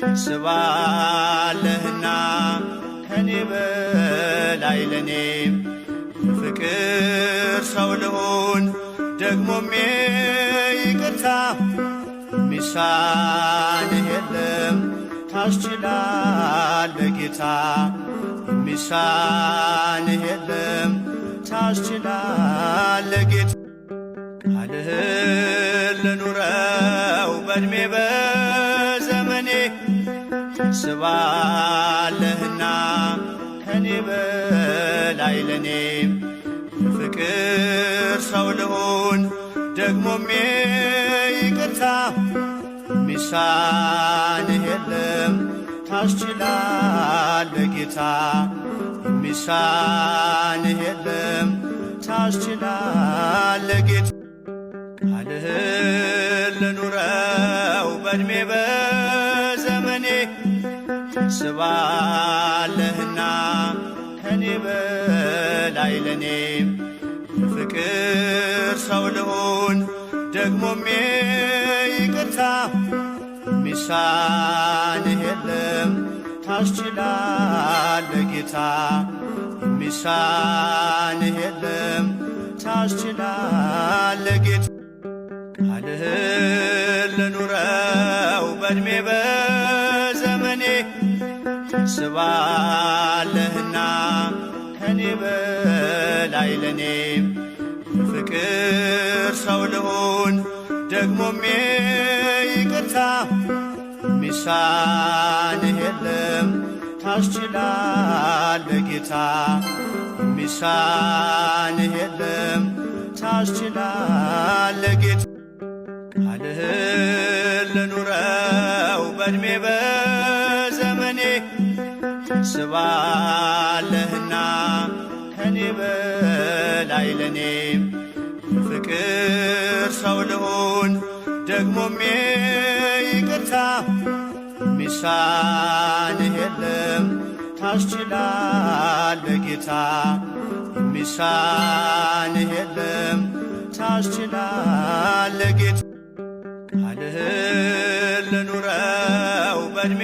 ታስባለህና ከኔ በላይ ለኔ ፍቅር ሰው ልሁን ደግሞም ይቅርታ ሚሳንህ የለም ታስችላለህ ጌታ ሚሳንህ የለም ታስችላለህ ጌታ ቃልህን ልኑረው በዕድሜ በዘመኔ ታስባለህና ከኔ በላይ ለኔ ፍቅር ሰው ልሁን ደግሞም ይቅርታ ሚሳንህ የለም ታስችላለህ ጌታ ሚሳንህ የለም ታስችላለህ ጌታ ቃልህን ልኑረው በዕድሜ በዘመኔ ታስባለህና ከኔ በላይ ለኔ ፍቅር ሰው ልሁን ደግሞም ይቅርታ ሚሳንህ የለም ታስችላለህ ጌታ ሚሳንህ የለም ታስችላለህ ጌታ ቃልህን ልኑረው በዕድሜ በዘመኔ ታስባለህና ከኔ በላይ ለኔ ፍቅር ሰው ልሁን ደግሞም ይቅርታ ሚሳንህ የለም ታስችላለህ ጌታ ሚሳንህ የለም ታስችላለህ ጌታ ቃልህን ልኑረው በዕድሜ በዘመኔ ታስባለህና ከኔ በላይ ለኔ ፍቅር ሰው ልሁን ደግሞም ይቅርታ ሚሳንህ የለም ታስችላለህ ጌታ ሚሳንህ የለም ታስችላለህ ጌታ ቃልህን ልኑረው በዕድሜ